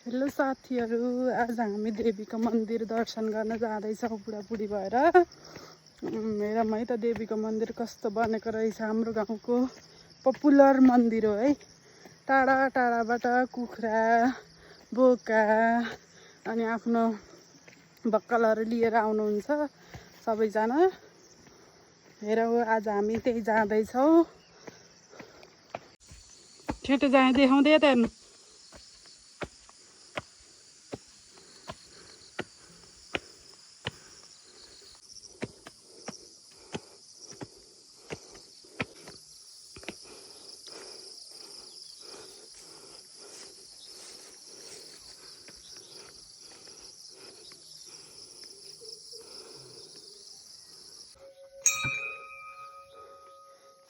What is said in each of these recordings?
Hello साथीहरू, आज हामी देवीको मन्दिर दर्शन गर्न जाँदैछौँ बुढाबुढी भएर। हेरौँ है त देवीको मन्दिर कस्तो बनेको रहेछ। हाम्रो गाउँको पपुलर मन्दिर हो है। टाढा टाढाबाट कुखुरा बोका अनि आफ्नो बक्कलहरू लिएर आउनुहुन्छ सबैजना। हेरौँ आज हामी त्यही जाँदैछौँ। छिटो जाँ देखाउँदै त हेर्नु।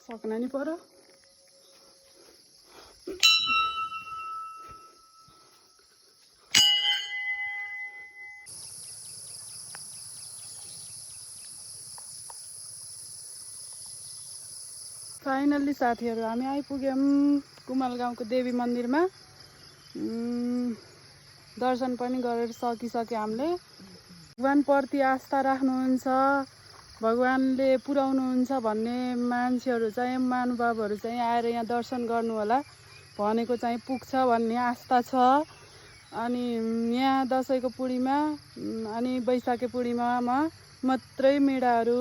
सक्न नि पर्यो। फाइनल्ली साथीहरू हामी आइपुग्यौँ कुमाल गाउँको देवी मन्दिरमा। दर्शन पनि गरेर सकिसक्यो हामीले। भगवानप्रति आस्था राख्नुहुन्छ, भगवानले पुर्याउनुहुन्छ भन्ने मान्छेहरू चाहिँ महानुभावहरू चाहिँ आएर यहाँ दर्शन गर्नु होला। भनेको चाहिँ पुग्छ भन्ने आस्था छ। अनि यहाँ दसैँको पूर्णिमा अनि वैशाखी पूर्णिमामा मात्रै मेढाहरू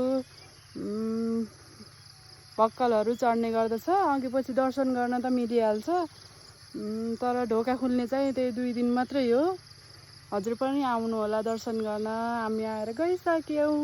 भक्कलहरू चढ्ने गर्दछ। अघि पछि दर्शन गर्न त मिलिहाल्छ, तर ढोका खुल्ने चाहिँ त्यही 2 दिन मात्रै हो। हजुर पनि आउनु होला दर्शन गर्न। हामी आएर गइसक्यौँ।